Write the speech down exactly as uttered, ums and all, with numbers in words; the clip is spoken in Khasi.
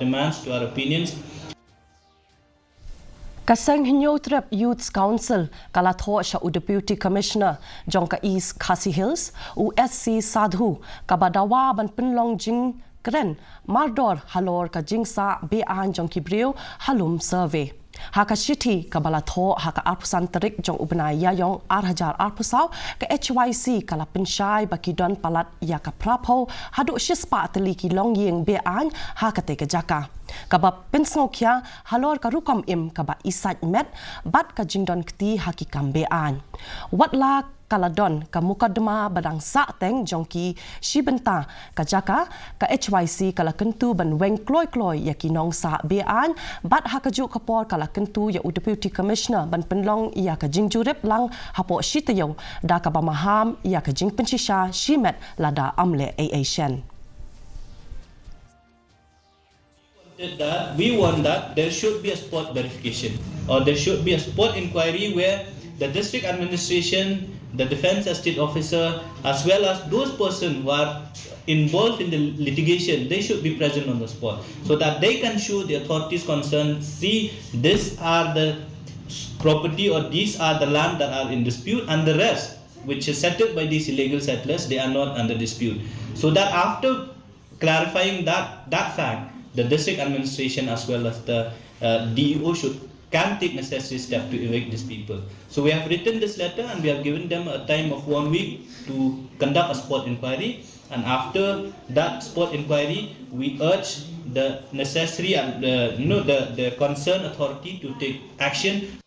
demands, to our opinions. Ka seng Hynñiewtrep Youth Council ka la thoh sha u Deputy Commissioner jong ka East Khasi Hills, u S C Sadhu, kaba dawa ban pynlong jingkren mardor halor ka jingsah be-aiñ jong ki briew ha lum survey. Ha ka shithi kaba la thoh ha ka arphew san tarik jong u bnai Ïaïong ar hajar arphew saw, ka H Y C ka la pynshai ba ki don palat ïa ka phraphew haduh shispah tylli ki longïing be-aiñ ha katei ka jaka, kaba pynsngewkhia halor ka rukom im kaba isaid met bad ka jingdon kti ha ki kam be-aiñ. Wat la ka la don ka mukotduma ba dang sah teng jong ki shi bynta ka jaka, ka H Y C ka la kyntu ban weng kloi kloi ïa ki nongsah be-aiñ, bad ha kajuh ka por ka la kyntu ïa u Deputy Commissioner ban pynlong ïa ka jingjurip lang hapoh shi taïew, da kaba maham ïa ka jingpynshisha shimet lada ym leh ei ei shen. That we want that there should be a spot verification, or there should be a spot inquiry where the district administration, the defense estate officer, as well as those persons who are involved in the litigation, they should be present on the spot so that they can show the authorities concerned, see, these are the property or these are the land that are in dispute, and the rest, which is settled by these illegal settlers, they are not under dispute. So that after clarifying that, that fact, the district administration as well as the, uh, D E O should, can take necessary step to evict these people. So we have written this letter and we have given them a time of one week to conduct a spot inquiry. And after that spot inquiry, we urge the necessary and the, you know, the, the concerned authority to take action.